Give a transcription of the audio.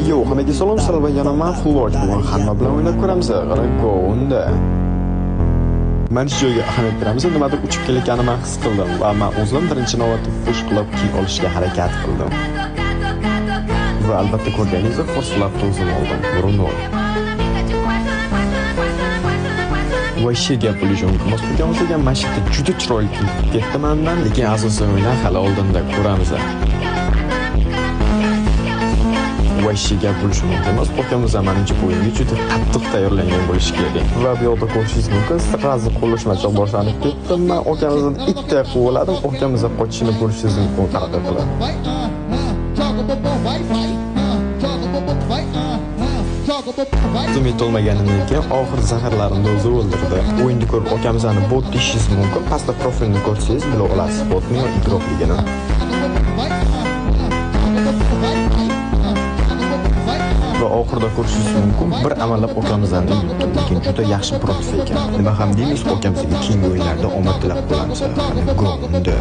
Yo, hammaga salom, sizlar bilan yana man Fulloch. Bugun hamma bilan o'ynab ko'ramiz. Qara, unda. Man shu joyga ahamiyat beramiz. Nimadir uchib kelayotganini man his qildim va man o'zim birinchi navbatda push qilib kill olishga harakat qildim. Va albatta ko'rganingizdek first bloodni o'zim oldim. 1-0. Вообще gap bo'lishi mumkin emas. Bo'lgan mana shu yerda juda chiroyli ketdi mandan, lekin asosiy o'yinlar hali oldinda, ko'ramiz. Вообще gap bo'lishi mumkin emas. Okamiz ham manimcha bu o'yinga juda qattiq tayyorlangan bo'lishi kerak. Va bu yoqda ko'rishingiz mumkin, сразу qo'llashmachoq boshlanib ketdi. Men okamizni bitta quvladim, okamiz qochishini ko'rishingiz mumkin qanaqa qilib. O'zim yetolmaganimdan keyin oxir zaharlarimni o'zi o'ldirdi. O'yinni ko'rib okamizni bot deyishingiz mumkin. Pastda profilini ko'rsangiz bila olasiz botmi yo игрокligini. Va oxirida ko'rishingiz mumkin, bir amallab okamizdan yutdim, lekin juda yaxshi profil ekan. Nima ham deymiz, okamizga keyingi o'yinlarda omad tilab qolamiz. Qani, go unda.